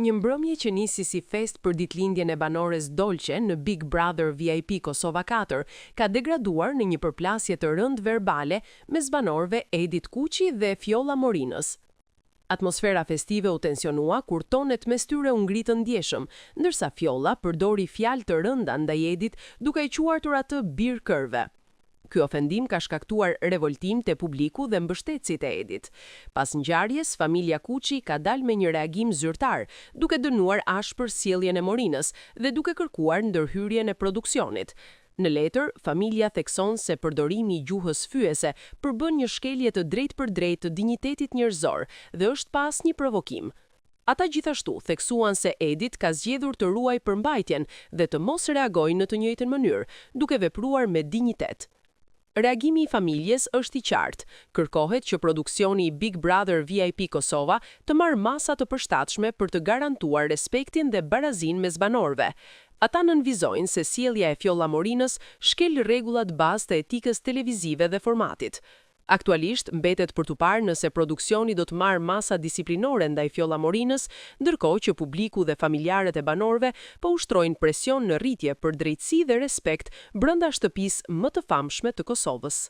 Një mbrëmje që nisi si festë për ditëlindjen e banores Dolce në Big Brother VIP Kosova 4 ka degraduar në një përplasje të rëndë verbale mes banorëve Edit Kuçi dhe Fjolla Morinës. Atmosfera festive u tensionua kur tonet mes tyre u ngritën ndjeshëm, ndërsa Fjolla përdori fjalë të rënda ndaj Edit duke e quajtur atë bir kërve. Ky ofendim ka shkaktuar revoltim te publiku dhe mbështetësit e Edit. Pas ngjarjes, familja Kuçi ka dalë me një reagim zyrtar, duke dënuar ashpër sjelljen e Morinës dhe duke kërkuar ndërhyrjen e produksionit. Në letër, familja thekson se përdorimi i gjuhës fyese përbën një shkelje të drejtpërdrejtë të dinjitetit njerëzor dhe është pa asnjë provokim. Ata gjithashtu theksuan se Edit ka zgjedhur të ruajë përmbajtjen dhe të mos reagojë në të njëjtën mënyrë, duke vepruar me dinjitet. Reagimi i familjes është i qartë. Kërkohet që produksioni i Big Brother VIP Kosova të marrë masa të përshtatshme për të garantuar respektin dhe barazinë mes banorëve. Ata nënvizojnë se sjellja e Fjolla Morinës shkel rregullat bazë të etikës televizive dhe formatit. Aktualisht mbetet për t'u parë nëse produksioni do të marrë masa disiplinore ndaj Fjolla Morinës, ndërkohë që publiku dhe familjarët e banorëve po ushtrojnë presion në rritje për drejtësi dhe respekt brenda shtëpisë më të famshme të Kosovës.